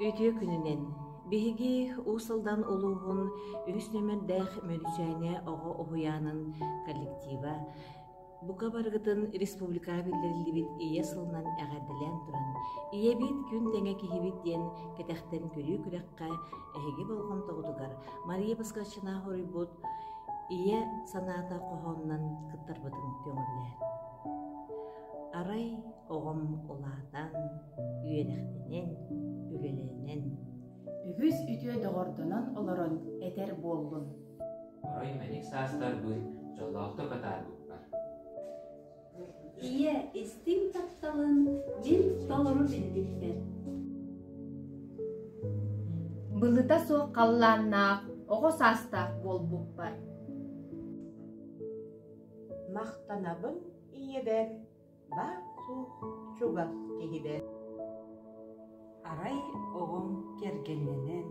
Үтүө күнүнэн! Биһиги Уус Алдан улууһун үһүс нүөмэрдээх Мөлүчээнэ оҕо уһуйаанын коллектива бука барыгытын республикаҕа биллэриллибит Ийэ сылынан эҕэрдэлээн туран, Ийэбит күн тэҥэ киһибит диэн кэтэхтэн көрүү күрэххэ эһиги болҕомтоҕутугар Мария Поскачина хоруйбут Ийэ санаата хоһоонунан кыттарбытын көҥүллээн. Арай оҕом улаатан, үөрэхтэнэн, үлэлэнэн Үгүс үтүө доҕордонон олорон этэр буоллун. Орой мэник саастарбын дьоллоохтук атаарбыппар. Ийэ истиҥ тапталын мин толору билбиппэр. Былыта суох халлааннаах оҕо саастаах буолбуппар. Махтанабын ийэбэр баар-суох чугас киһибэр. Арай оҕом кэргэннэнэн,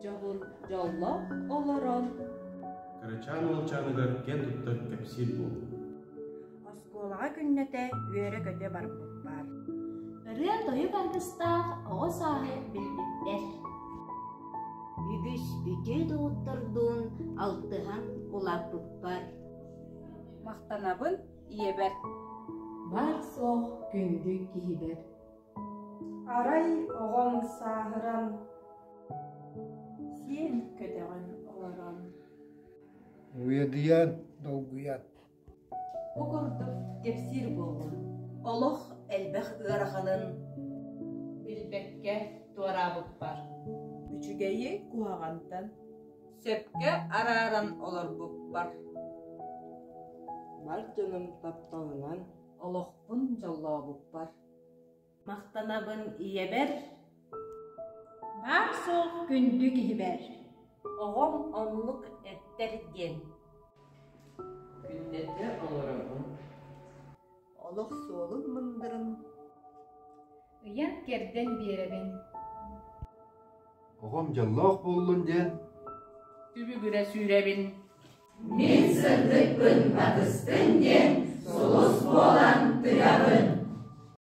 Дьоһун дьоллоох олорон Кырачаан уолчааныгар киэн туттар кэпсиир буоллум. Оскуолаҕа күннэтэ үөрэ-көтө барбыппар. Ырыа-тойук аргыстаах оҕо сааһы билбиппэр. Үгүс үтүө доҕоттордуун алтыһан улааппыппар. Махтанабын ийэбэр. Баар-суох күндү киһибэр. Арай оҕом сааһыран, сиэн көтөҕөн олорон. Уйадыйан, долгуйан. Бу курдук кэпсиир буоллун. Олох элбэх ыараханын билбэккэ туораабыппар. Үчүгэйи куһаҕантан сөпкө арааран олорбуппар. Бар дьонум тапталынан олохпун дьоллообуппар. Махтанабын ийэбэр Баар-суох күндү киһибэр. Оҕом оннук эттэр диэн. Күннэтэ олоробун. Олох суолун мындырын Ыйан-кэрдэн биэрэбин. Оҕом дьоллоох буоллун диэн Түбүгүрэ сүүрэбин. Мин сырдыкпын батыстын диэн сулус буолан тыгабын.